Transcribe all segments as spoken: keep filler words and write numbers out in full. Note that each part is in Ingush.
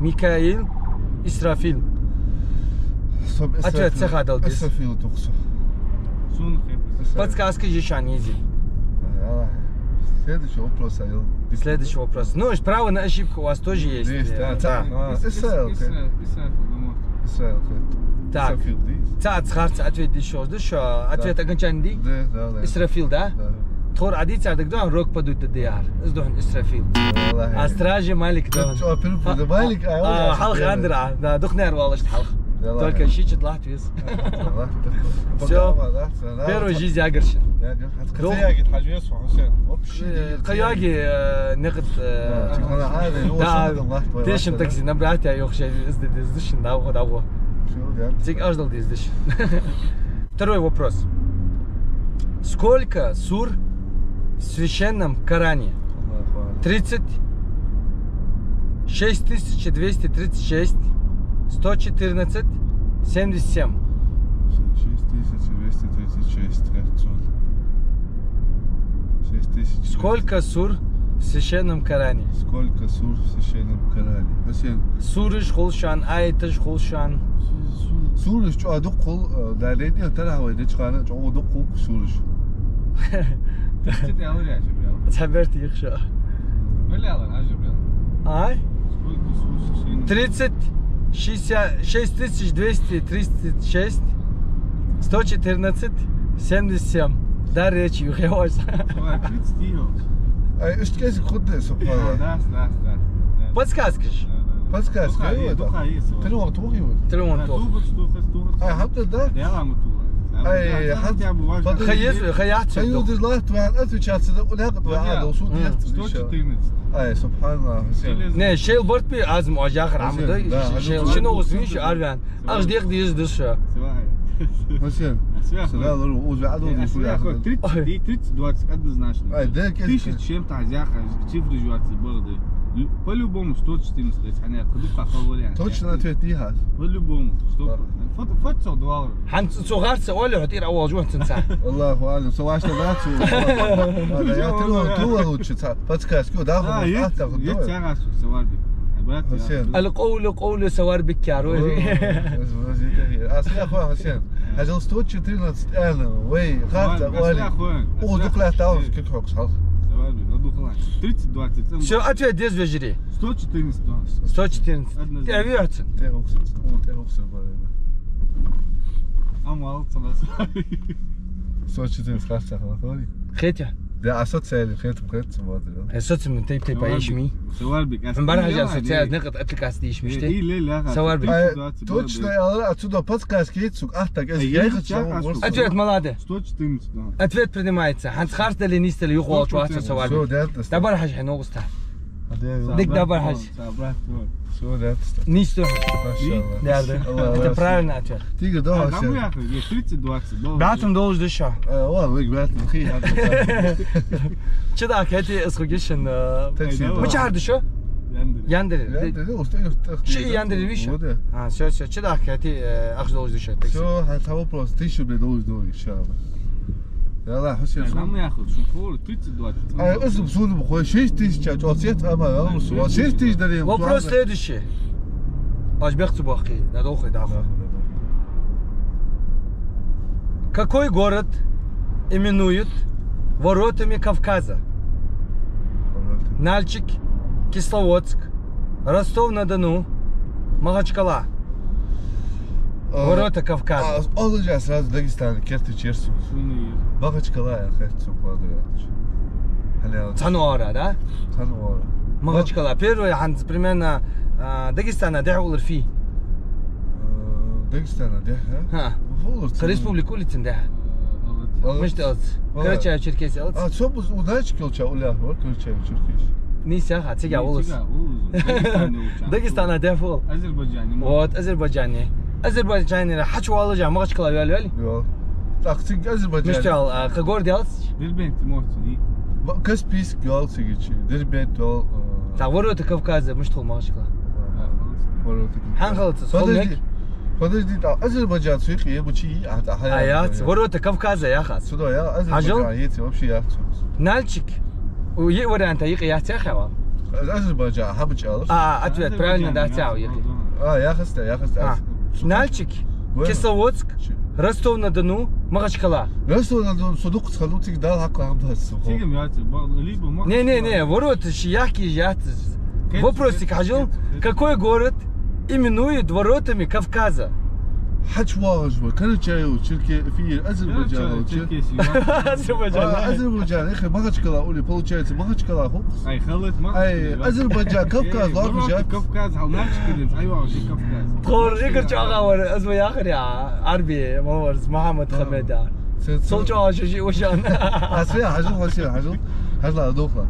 Микаил, Исрафил. Ответ ца хадал дис. Исрафил тухсу. Сун хепус. Подсказка же шан изи. Следующий вопрос, а я... Следующий вопрос. Ну, право на ошибку у вас тоже есть. Есть, да. Да. Исрафил. Исрафил, ну, может. Исрафил. Так. Исрафил, да, есть. Цац харц ответ диш шош, да, шо? Ответ окончание ди? Да, да, да. Исрафил, да? Да. Тхор ади цар даг дуан рог подуть да дияр. Из дуан Исрафил. А стражи Малик дуан. Малик, а, хьалха андра. Да, духнер валаш хьалха. Только ши чит лахт вис. Всё. Первый жизнь ягаршин. Каяги, э, некът, э, да, тешим такси набрать, я ёхшай из дедиздишин, да, вот, да, вот. Тик аждал дездиш. Второй вопрос. Сколько сур в священном Коране? Тридцать, шесть тысяч двести тридцать шесть, сто четырнадцать, семьдесят семь. Шесть тысяч двести тридцать шесть, как тут? Шесть тысяч. Сколько сур в священном Коране? Сколько сур в священном Коране? Хасен. Сураш хул шоана, аяташ хул шоана. Сураш чӀоагӀа дукха хул, э, да, дайди, тарахь вай дечкъана чӀоагӀа дукха хул сураш. Цхьа берт йих шо. Ай? Тридцать, шестьдесят, шесть тысяч двести тридцать шесть, сто четырнадцать, семьдесят семь. Да, речь, юхеваш. Ай, иштта кӀезига хургда, субханаллах. Да, да, да, да. Подсказкаш? Да, да, да. Подсказка, духа, ай, духа, вот, есть, вот. Трёх, двух, вот. Трёх, да, двух. Тухац, тухац, тухац. Ай, хӀама да? Дела ма тула. Ай, хӀама да? Хай еза, хай яц. Хай юлдаш лахт, вай отвечать да, у лякъ вай, а, да, суд яц. Сто четырнадцать. Ай, субханаллах, Хусейн. Не, шел борт би азм ажахар, Хусейн, хӀама да, да, шел, шел шин узми шу арвян. Аж декъ деза да шу. Хусейн. Сага лору уз ваӀад узми шу яхар. Тридцать, тридцать, двадцать однозначно. Ай, да, кӀезига. Тысяча чем-то азяха, цифры жуацы барды. По-любому сто четырнадцать, то есть, хьанер, кадука хал вариант. Точно ответ дихьа. По-любому, сто процентов. Фото, фото цо дуал. Хьан цу, цу гӀарца оли хьо тӀера авал жуан цунца. Аллаху алам, со вашта да цу. Ада я тру, тру лучше ца. Подсказку, да, а, хо, есть, а, так, есть, давай. Царас, Саварбик. Обратно. Хусейн. Аль-къоулу къоулу Саварбик кяро. О, аз, аз это вижу. А сага хо, Хусейн. Хьажал сто четырнадцать, аьнна, вай, гӀарца оли. О, дукла тау, кик хокс хал. Саварбик, ну, духла. Тридцать, двадцать, там. Всё, ответ деза вежарий. Сто четырнадцать, да. Сто четырнадцать. Однозначно. Тӏе виъ хьо цун? Тӏе виъ хьо цун. Тӏе виъ хьо цун баре. Ам вал цалас. Сто четырнадцать харцахьа хьори. Хетя? Да, а социале хетам, хетам, цун бадра. Э, социале тайп-тайпара иш ми. Саварбик, ас... Ам бархьажа социале некъа аппликаци деш мишта. Э, и ле, ле, ха. Саварбик. Тридцать, двадцать, точно, я отсюда подсказки, сук, ах, так, я их ча. Ответ молоде. Сто четырнадцать, да. Ответ принимается. ХӀанз харц дале, нийса дале, юха волча вац Саварбик. Всё, да, да. Дабар хьажа хьай ногуста. Дик дабар хьажа. Всё, да, да. Нийса. Машаллах. Да, да. Аллах. Это правильный ответ. Тигр, да, а, вообще. Кому я говорю, тридцать, двадцать, да. Баьтум долаш да шо. Э, о, вы, баьтум, хи, хи. Чу даха хетий, аз хьогишин, э, такси, да. Мичахьара да шо? Яндыре. Яндыре. Яндыре, да, уста, уста. Ши Яндыре виша? Вот, да. А, всё, всё, чу даха хетий, э, ахча долаш да шо, такси. Всё, хьа, хьа вопрос, тысячу рублей долаш да, иншаллах. Яла, Хусейн, ай, су. Нам яхал, шун хор, тридцать, двадцать. Ай, узу, су, бухой, шесть тысяч, а, чё, цвет, а, ма, а, ну, су, а, шесть тысяч дарим. Вопрос следующий. Аж бехцу бахки, да, дохуй, да. Да, да, да. Какой город именуют воротами Кавказа? Ворота. Нальчик, Кисловодск, Ростов-на-Дону, Махачкала. Э, ворота Кавказа. А, оалаш я сразу Дагестан, керта чура сона. Махачкала я хет сона, квадрат. Хьалял. Цхьан оагӀора, да? Цхьан оагӀора. Махачкала. Первый хӀанз примерно, а, Дагестана дехьа улар фу? Э, Дагестана дехьа? Ха. Улар цхьан. Республика улицан дехьа. Э, улар. Мишта аьлча? Улар. Карачаево-Черкесия аьлча? А, цо бус удачи килча уляхо, Карачаево-Черкесия. Нийса яха, цига улус. Цига улус. Дагестана дехьа фу? Азербайджане. Вот, Азербайджане. Азербайджанера хьачувоалаш а Махачкала ваьле, ваьле? Йо. Так, цига Азербайджане. Мишта аьлча, а, кхы город яц? Дербент, может, и... Ба-, Каспийск йоал цига чу, Дербент йоал, э. Так, ворота Кавказа мишта хул Махачкала? А, ворота Кавказа. ХӀана хилац из? Подожди. Подожди, так, Азербайджан цу юкъе ебучи, а, так, хьаяц. Ворота Кавказа яхац. Сюда я, Азербайджан, хьажал? Еци вообще яц. Нальчик. У, е варианта юкъе яц яхавал. Азербайджан хьабачӀалаш. А, а, ответ правильно, да, цаӀ яхи. А, яхаста, яхаста. А. Нальчик, Кисловодск, Ростов-на-Дону, Махачкала. Ростов-на-Дону, со дукха ца хиннав, цига Дала хьакхахьа бац со. Цига ма яц, ба-, либо Махачкала. Не, не, не, ворота ши яхкиже яц. Вопросик хьажал, какой город именуют воротами Кавказа? ХьачувоагӀаш ва, Карачаево, Черке-, фи-, Азербайджан, Карачаево, Черкесия. Азербайджан. А, Азербайджан, эхе, Махачкала уле, получается, Махачкала хӀу? Ай, халат Махачкала. Ай, Азербайджан, Кавказ, эй, лоархӀаш яц. Кавказ, хьал Нальчик динца, айвагӀаш Кавказ. Тхор игр чӀоагӀа вар, аз ма яхар я, Арби, ма варз, Мухьаммад Хамеда. Сол чӀоагӀа ши ушан. А, се, хьажал, хьо се, хьажал. Хьажал, дохла.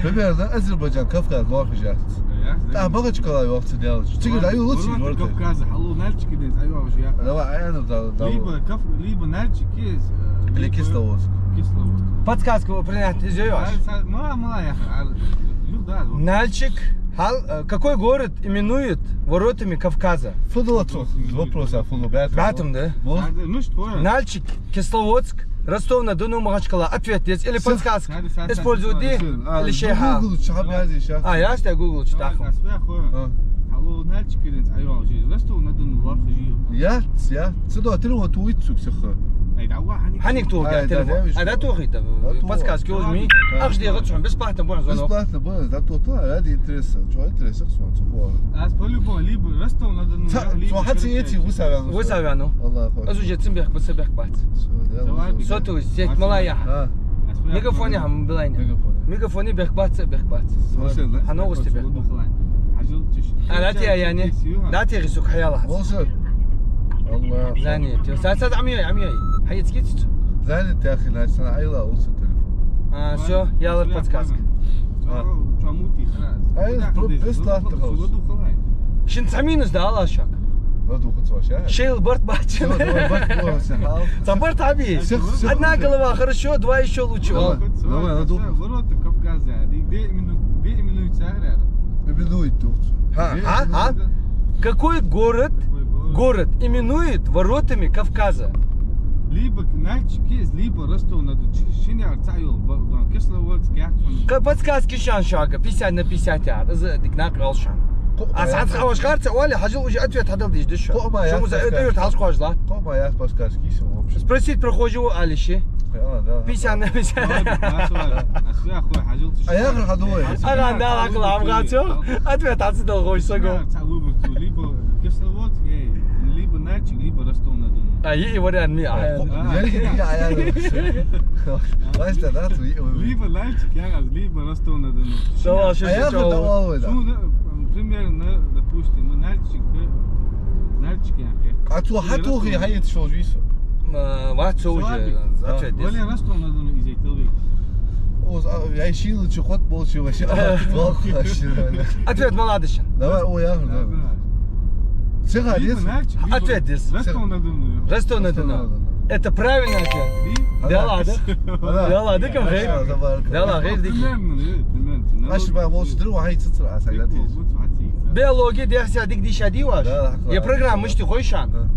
Примерно Азербайджан, Кавказ, лоархӀаш яц. ТӀа Махачкала йоах цу делча. Цига да ю луци, ворота Кавказа, хьал Нальчик динца, айвагӀаш яц. Давай, айна, да, да. Либо Кав-, либо Нальчик, э, или либо Кисловодск. Кисловодск. Подсказку принять из её. Ай, са-, ма, ма, я, а, ну да, вот. Нальчик, хьал, э, какой город именуют воротами Кавказа? Фу да вопрос, вопрос, а, фу да, баьтум. Баьтум, да? Вот. А, да, ну что? Нальчик, Кисловодск, Ростов-на-Дону, Махачкала. Ответ деза или подсказка использовать де, или шайх хьал. Google чу хьабаьзи шахьа. А, яхаш да Google чу таху. Давай, а, сбяху. А. Хьал Нальчик динца, айвагӀаш, Ростов-на-Дону лоархӀаш я. Яц, яц. Цу да телефон ту вит сук саха. Ай, да, ва, хьаник. Хьаник ту, ай, да, телефон. Ай, да, тохи, да. Подсказки уж ми. Ах дегӀа чун бесплатно бу зона. Бесплатно бу, да, то, то, ради интереса. Чё интереса, сона, цу ху. Аз по-любому, либо Ростов-на-Дону, либо Карачаево. Цу хьаци эти высавяну. Высавяну. Аллаху акбар. Аз уже цин бехк, бу са бехк бац. Всё, да, давай, высавяну. Сотовый сеть, малая. А. Мегафоне хьам билайна. Мегафоне. Мегафоне бехк бац, бехк бац. Слушай, да? Хьа новости бехк бац. Хьажал чиш. А, дати, а, яни? Дати, гисук хьаяла. Волсер. Аллах. Занят. Са, са, амьёй, амьёй. Хьаецкицу? Занят, яхи, значит, сана айла, улса телефон. А, всё, яла подсказка. А. Ай, бесплатно. Шин цхьа минус да, ала шак. Ладу хуц ваша. Шел барт бац. Всё, давай, барт бац, хал. Цхьа барт хьаби. Всё, всё. Одна голова хорошо, два ещё лучше. Давай, давай, ладу. Ворота Кавказа. Де, де именно, де именно царя. Именует тут. Ха, ха, ха? Какой город, город именует воротами Кавказа? Либо Нальчик, либо Ростов-на-Дону. Ши-, шиняр цаӀ йола, ба-, ба-, Кисловодск, яц хьона. Ка-, подсказки шан шага, пятьдесят на пятьдесят яр. Из дика накъал шан. Ко-, а, сан хаваш харца, оали, хьажал уже ответ хьадал диш диш. Ко-, ма, шо яц, муза подсказки. Ответ хьалш хожла. Ко-, ма, яц, подсказки, всё, в общем. Спросить прохожего, али ши. Ха, да. Пятьдесят на пятьдесят. Давай, давай, давай. А я хьадувай. Ага, да, акъла, ам гацо. Ответ ацидал гой саго. Цхьа выбор ту, либо Кисловодск, э, либо Нальчик, либо Ростов-на-Дону. А, и вариант ми, а. Ко-, а, я, я, я, я. Вась, да, да, ту, и, и. Либо Нальчик, я раз, либо Ростов-на-Дону. Давай, шо, а я шо, давай, да. Шо, да, примерно, допустим, ну, Нальчик, э, Нальчик, я, я. А ту хьатохи, хьаецаш вису. М, вац уже, ответ деза. Вале, Ростов-на-Дону из тилвик. Оз, а, я шийла чу хот болчу ваще, а, вал хашира. Ответ маладиш. Давай, о, я, да, да. Цеха, либо Нальчик, либо Ростов-на-Дону. Ответ деза. Ростов-на-Дону. Ростов-на-Дону. Это правильный ответ. Да ладно. Да ладно, кам хей. Да ладно, хей, дики. Примерно, э, примерно. Наш ба волчу дир, вахай цицра, а, сагати. Биология дехся дик диша диваш. Да, да. Я программа мышти хойшан. Да.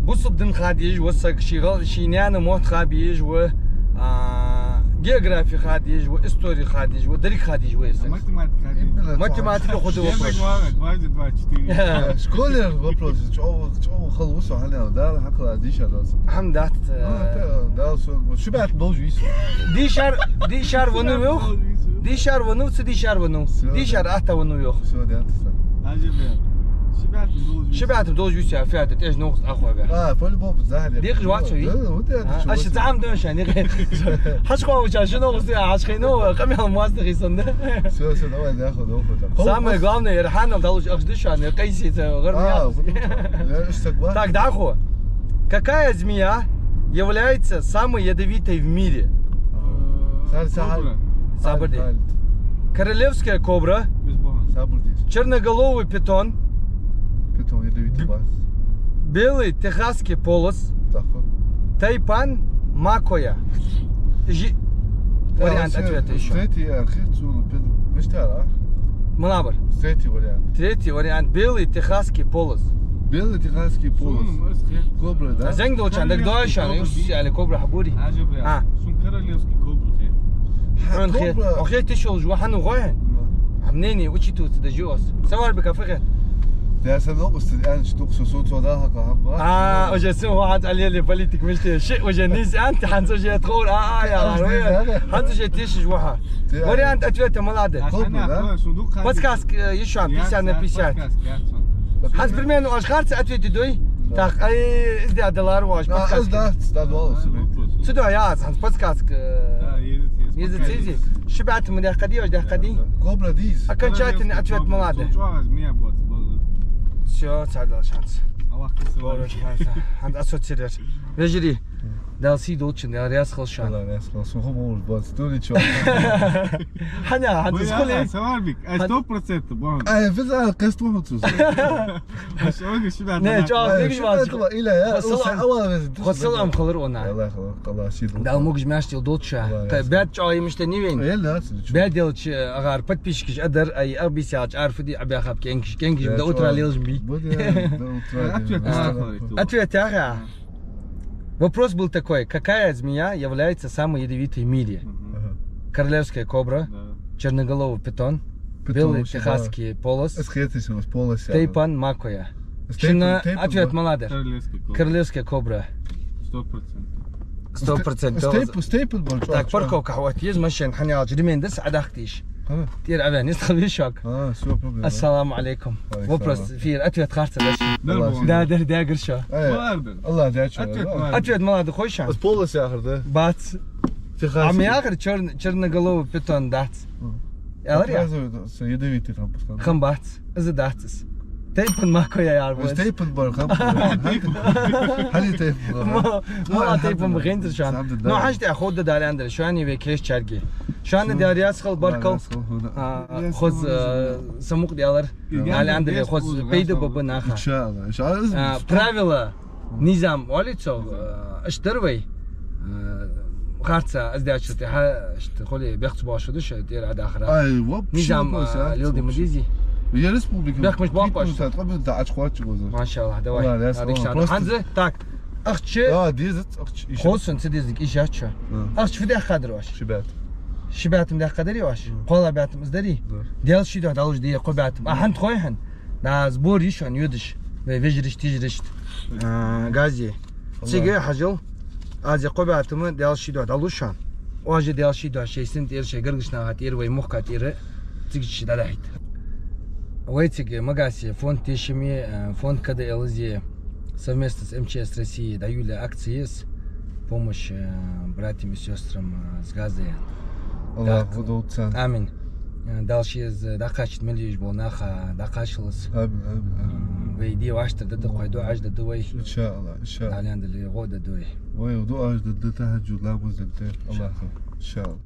Бусулба дин хадиж, ва саг ши гал, ши няна мотт хабиж, ва, а, география хадиж, ва история хадиж, ва дерриг хадиж, ва саг. Математика хадиж. Именно. Математика худу вопрос. Дважды два четыре. Школе вопрос, чё, чё халус, хана, да, хакла диша дас. Хам дат, ну, э, это, да, со, шибат должен вис. Дишар, дишар вану вёх. Дишар вану, ца дишар вану. Всё, да. Дишар атта вану вёх. Всё, да, это всё. Шибат должен вис, а фиат, это ж ногс ахуй бе. А, по-любому, да, да. Дик жвачо, да, вот это. А, а ши зам дон шани. Хаш хо уча, ши ногс, а, хаш хино, камел мазда хисон да. Всё, всё, давай, да, хо, хо, хо. Самое главное, Ирханов далуш ахш дышан, я кайси, это, а, гар. Так, да, хо. Какая змея является самой ядовитой в мире? Сар-, сар-, кобра. Сабрди. Сар-, сар-. Королевская кобра. Без бога. Сабрди. Черноголовый питон. Питон ядовитый бас. Белый техасский полос. Так. Тайпан макоя. Жи-, вариант ответа ещё. Третий архи, цу, пи-, мечтара. Малабар. Третий вариант. Третий вариант. Белый техасский полос. Белый техасский полос. Кобра, да? А зенг долчан, так дальше, кобра. Али кобра хабури. А. Сун королевский кобра хе. Ха, кобра. Охе, ты шо, жва хану гой? Мнение учитываться даже оз. Саварбика фу хет? Я са новости, аьнна, штук, со, со, со, да, ха, ха, ха. А, уже сон хӀанз алели политик мишта. Ши уже нийса аьннад, хӀанз уже тховра, а, а, я, хӀанз уже тешаш ва хьо. Вариант ответа ма ладар. Подсказка, э, ещё пятьдесят на пятьдесят. ХӀанз примерно оаш харц ответить дой? Так, ай, из де далар оаш подсказка. Да, да, да. Цу да, я, хӀанз подсказка. Еза, еза. Ши бӀаь тӀа ма дехкади, оаш дехкади? Кобра дийс. Окончательный ответ ма ладар. Всё, цар дал шанс. ХӀанз ассоциировать. Вежарий, Дала сий долчун, Дала раьза хилва шоана. Дала раьза хилва. Со хӀама уж бац, то ничего. Хьаня, хӀанз из хуле. Саварбик, ай, сто процентов бахьан. Ай, физа, къест ма хӀуцус. Не, чӀоагӀа мегаш вац. Хо салам хилар она. Дала могаш-маьрша долда шо. Баьд чӀоагӀа йимаш тӀа нивен. Баьд делча агӀар подписчикаш а дар, ай, а бисял чӀарфади, а бяхаб кенгаш, кенгаш, до утра лелаш би. Ответ яха. Вопрос был такой: какая змея является самой ядовитой в мире? Королевская кобра, черноголовый питон, белый техасский полос, тайпан макоя. Шоана ответ ма ладар. Королевская кобра. Сто процентов. Сто процентов. Так, парковка хьавоттае еза, машен хьаня ялча ремень дас а дахтиш. ТӀера авен, из хьал вешаг. Ассаламу алейкум. Вопрос, фир, ответ харца даш. Да, да, да, гар шо. Аллах дяча. Ответ ма ладар хой шоана? Полос яхар да. Бац. Техас. Ам яхар черноголовый питон дац. Алар я? Ядовитый хам пускай. Хам бац. Из дац из. Тайпан макоя яр. Из тайпан бар хам. Хьали тайпан бар. Ну, а тайпан ба хӀанз шоана. Ну, хьажа тӀа хӀама да дале андре, шоана вай кхечарги. Шоана Дала раьза хилва, баркал. Хоз, э, самукъ далар. Дале андре хоз пайда ба ба наха. Иншаллах. Правила, низам оал цох, э, аш дар вай. Э, харца аз дяча тӀа хьа, аш хуле бехк ца боаккхаш да шо, тӀера а дахара. Низам, э, лелде ма дези. Я республика. Бехк мишта боаккхаш? Машаллах, давай. ХӀанз, так, ахча. Хоза сон ца деза, кӀиш яц шо. Ахча фу дехкадар оаш? Ши бӀаь тӀа. Ши бӀаь тӀа ма дехкадарий оаш? КхоалагӀа бӀаь тӀа ма из дарий? Даьла ший духьа дӀалуш дий кхо бӀаь тӀа ма. А хӀанз тхой хьан? Да, сбор йиш хьан йодаш. Вай вежарашта, тижарашта. А, газе. Цига хьажал. Аз е кхо бӀаь тӀа ма Даьла ший духьа дӀалуш хьан. Оаш а Даьла ший духьа шоай сина тӀера, шоай гаргарча наха тӀера, вай мохк тӀера цига чу дӀадахьийта. Вай цига Магасе фонд тешаме, э, фонд К Д Л из е совместно с М Ч С России дӀайолалу акци я из, помощь, э, братьям и сёстрам, э, с газа. Аллах худоцан. Амин. Э, Дала ший из дӀакхачийта мел еш бола наха дӀакхачалва из. Амин, амин, амин. Э, вай де ваштар да, да, кхой дуӀаш да, да вай. Иншаллах, иншаллах. Далян дали гӀо да, да вай. Вай дуӀаш да, да, тахаджуд ламаз да, да. Аллах, иншаллах.